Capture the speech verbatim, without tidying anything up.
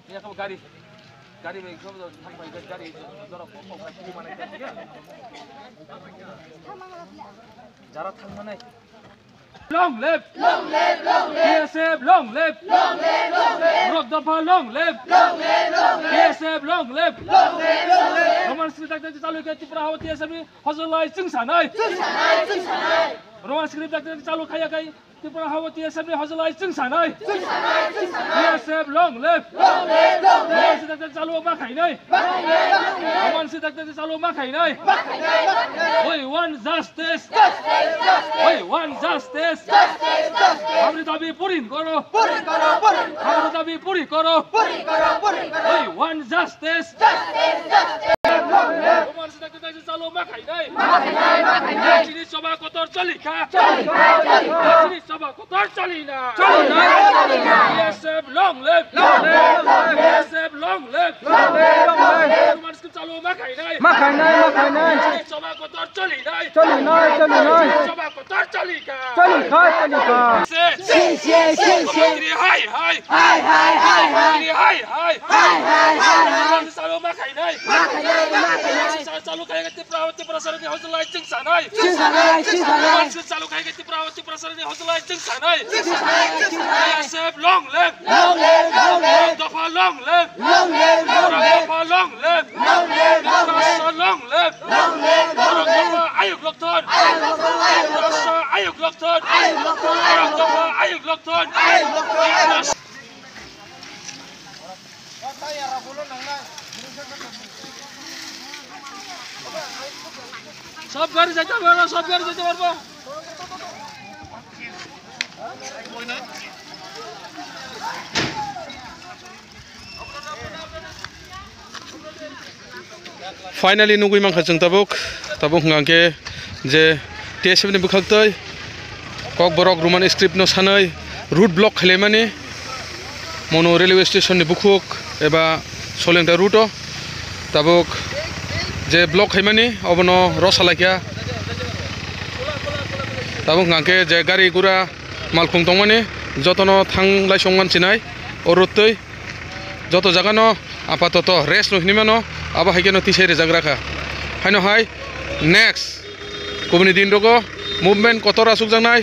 Gari, gari bai khe thang bai gari jorok kok kok kiri manai khe. Jara thang manai. Long live! Long live! Long live! T S F long live! Long live! Long live! Borok dopha long live! Long live! Long live! T S F long live! Long live! Long live! Roman script dakti dakti chalu khe Tripura hao T S F ni hojolai chwng sanai. Chwng sanai, chwng sanai. Roman script dakti dakti chalu khaya khai Tripura hao T S F ni hojolai chwng sanai. Chwng sanai, chwng sanai. T S F long live! Long live! Long live! Roman script dakti dakti chalu ma khainai. Ma khainai, ma khainai. Roman script dakti dakti chalu ma khainai. Ma khainai, ma khainai. We want justice! Justice! Justice! We want justice! Justice! Justice! Hamri dabi purin koro! Purin koro! Purin koro! Hamri dabi puri koro! Purin koro! Purin koro! We want justice! Justice! Justice! Roman script dakti dakti chalu ma khainai. Ma khainai, ma khainai. Chini choba kotor choli kha. Choli kha, choli kha. Chini choba kotor choli na. Choli na, choli na. T S F long live. Long live, long live. T S F long live. Long live, long live. Roman script chalu ma khainai. Ma khainai, ma khainai. Chini choba kotor choli nai. Choli nai, choli nai. Chini choba kotor choli kha. Choli kha, choli kha. Se. Se, se, se, se. Hai, hai. Hai, hai, hai, hai. Hai, hai, hai. Hai, hai, hai, hai. Roman script chalu ma khainai. Ma khainai, ma khainai. Chalu khai Tripura, Tripura sarani hojolai chwng sanai. Chwng sanai, chwng sanai. Roman script chalu khai Tripura, Tripura sarani hojolai chwng sanai. Chwng sanai, chwng sanai. T S F long live. Long live, long live. Dopha long live. Long live, long live. Dopha long live. Long live, long live. Rasta long live. Long live, long live. Dopha ayuk lokthon. Ayuk lokthon, ayuk lokthon. Rasta ayuk lokthon. Ayuk lokthon, ayuk lokthon. Ayuk lokthon, ayuk lokthon. সব গাড়ি যাইতে পারবো, সব গাড়ি যাইতে পারবো। Finally nugwi mankha chwng tabuk, tabuk hwnkha khe je T S F ni bwkhaktwi Kokborok Roman script no sanwi route block khailaimani, mono railway station ni bukhuk eba Solengta route o tabuk je block khaimani obono rw salaikha. Tabuk hwnkha khe je gari gura malkhung tongmani jotono thang laisong mansinai o road twi. Joto jaga no apatoto rest no hinwi mano, abo hai kheno tisai rijak rakha. Haino hai next kubuni din rogo movement kotor asukjaknai,